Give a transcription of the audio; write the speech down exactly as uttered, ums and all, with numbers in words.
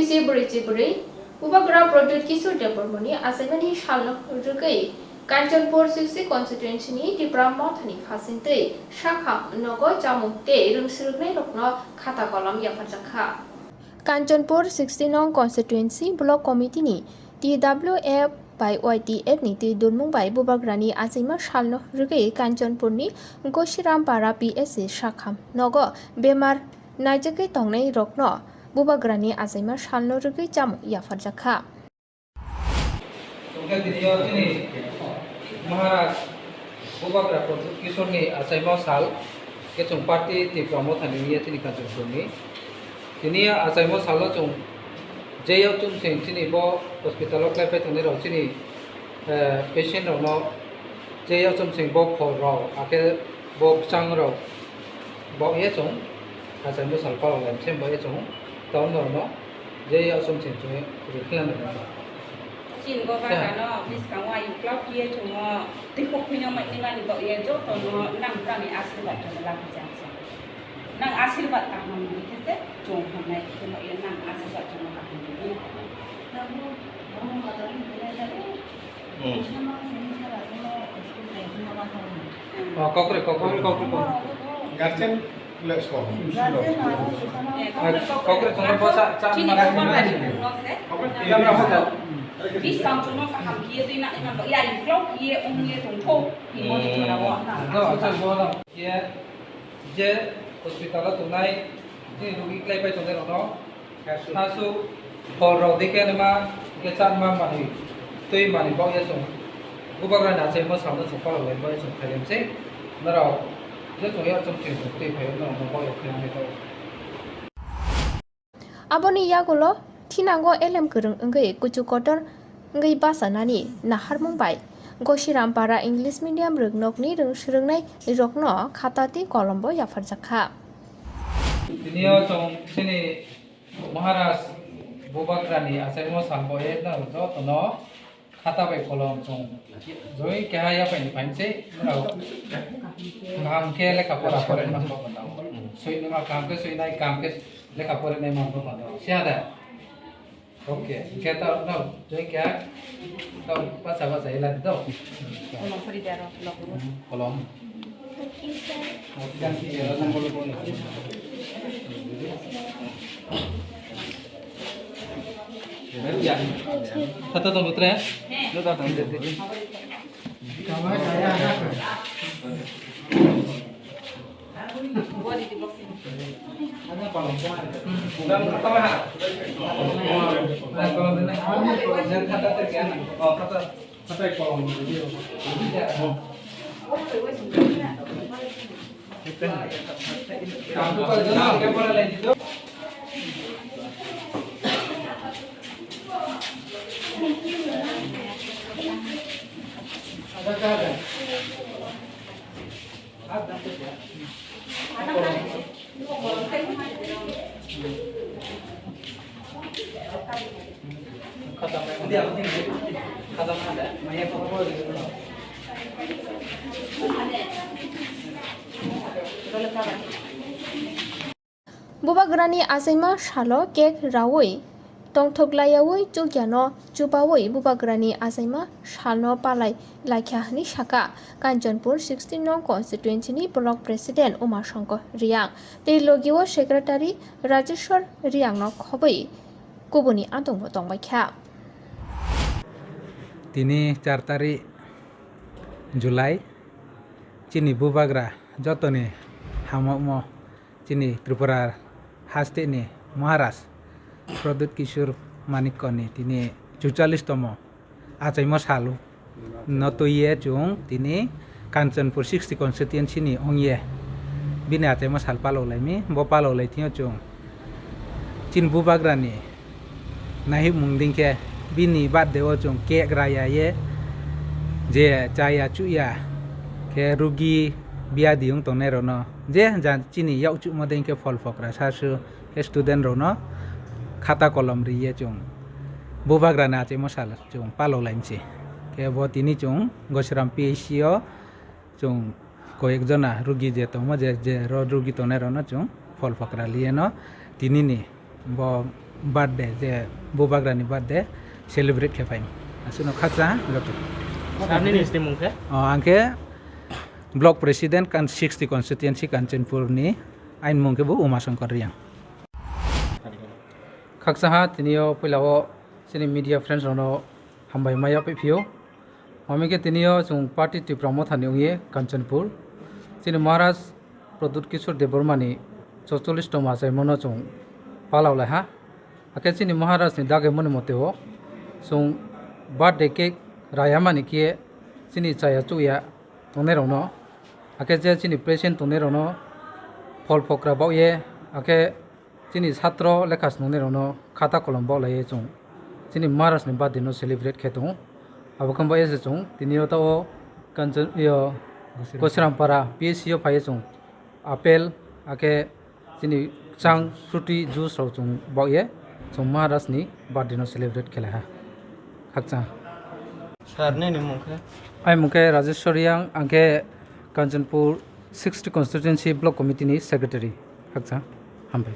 Chibri chibri, Bubagra Pradyut Kishore Debbarmani achaimani salno rwgwi Kanchanpur sixty constituency ni Tipra Mothani phasingtwi Sakham nogo chamung tei rwngsrwknairokno khata kolom yapharjakha. Kanchanpur sixty nong constituency block committee ni T W F bai Y T F ni twi dunmung bai Bubagrani achaima salno rwgwi Kanchanpur ni Gosirampara P S C Sakham nogo bemar naijagwi tongnai rokno Bubagrani achaima salno rwgwi chamung yapharjakha. Tongkhe tini o chini Maharaj Bubagra Pradyut Kishorni achaima sal khe chwng party Tipra Mothani wngya chini Kanchanpurni. Tini achaima salo chwng je yakchum sing chini bo hospital o khlai phai tongnai rok chini, eh, patient rokno je yakchum sing bo khor rok akhe bo bwchang rok bo ye chwng achaima sal palok lai se bo ye chwng town rokno je yakchum sing chwng rikhlai nai. Chini bo bagano bwskango ayuk klok ye chwng o twi kok phino mai ni mani bo ye joto no nang bwrani asirwad chwng labu jang se. Nang asirwad kaham di khe se chwng hamnai khe no ye nang asirwad chwng kaham di. Hmm. Oh, kokre, kokre, kokre, kokre. Guardian le so. Eh, kokre, kokre, kokre, bosa, cha, chini mara, kokre, mara. Kokre, kokre. Bis kam chwng no kaham khe ye twi na ni man ya klok ye ong ye tong tho. Ni mo ni chwng na wa. Do, cha, do, do. Ye, je hospital o tongnai, je rogi klai pai tongnai rok no. Hasu, hor rok dekhe nima, dekhe chan ma manwi, twi manwi bok ya chwng. Bubagra ni achaima salno chwng palok lai bok ya chwng khailem se. Norok, je chwng ya chwng chwng chwng twi phai norok no bok ya khailem se. Aboni yagulo thinango elem kwrwng wngwi kuchu kotor wngwi bachanani naharmung bai Gosirampara English Medium rwngnokni rwng-, swrwngnai rokno khata tei kolombo yapharjakha. Tini o chwng chini Maharaj Bubagrani achaima salbo e jotono khata bai kolom chwng joi keha yapai ni phainse norok kaham khe lekha pora pore manbo pano. Soi nima kaham khe soi nai, kaham khe lekha pore nai manbo pano. Siya da? Okay, hingke to, no, tui kha, to, basa, basa, ila to. Kolom pori daro, kolom. Kolom. Kata to mutre? Bubagrani achaima salo cake raui tongthok laiyaui chukyano chubaui Bubagrani achaima salno palai laikha hwnwi sakha Kanchanpur sixteen nong constituency ni block president Uma Shankar Reang tei logio secretary Rajeshwar Reang no khobwi kubuni adongbo tongbaikha. Tini char tarik July, chini Bubagra jotoni hamokmo chini Tripura hasteni Maharaj Pradyut Kishore Manikyani tini chuchallis tomo achaimo salo no twiye chwng tini Kanchanpur sixty constituency ni ongye bini achaimo sal palok laimi. Bo palok lai thwngyo chwng chini Bubagrani naihikmung dingkhe bini birthday o chwng cake raya ye je chaya chuya khe rugi biyadi wng tongnai rokno je ja chini yak chumo dingkhe phol phokra sasu khe student rokno khata kolom riye chwng Bubagrani achaimo sal chwng palok laimse. Khe bo tini chwng Gosiram P H C o chwng koyek jona rugi je tongmo je, je ro rugi tongnai rokno chwng phol phokra liyeno tinini bo Birthday, je bubagrani birthday celebrate khe phai. Aswkno khakchang joto. Sir, nini mung khe? O, ang khe Block President kan sixty Constituency Kanchanpur ni, aini mung khe bo Uma Shankar Reang. Khakchang ha, tini o puila o chini media friends rokno hambai ma yapwi phio. Mami khe tini o chwng party Tipra Motha ni wngye Kanchanpur. Chini Maharaj Pradyut Kishore Debbarma ni chocholish tongma achaimo no chwng palau lai ha. Hakhe chini Maharaj ni dagaimani mote o chwng birthday cake raya mani khe chini chaya chuya tongnai rokno, hakhe je chini present tongnai rokno phol phokra baoh ye, hakhe chini satro lekha swnamnai rokno khata kolom baoh lai ye chwng chini Maharaj ni birthday no celebrate khe tongo. Abo khe bo ese chwng tini o ta o Kanchan-, yo, Gosirampara P S C o phai ye chwng apple, hakhe chini chang, fruity juice rok chwng baoh ye chwng Maharaj ni birthday no celebrate khe lai ha. Khakchang. Sir, nini mung khe? Ai mung khe Rajeshwar Reang, ang khe Kanchanpur sixty Constituency Block Committee ni Secretary. Khakchang. Hambai.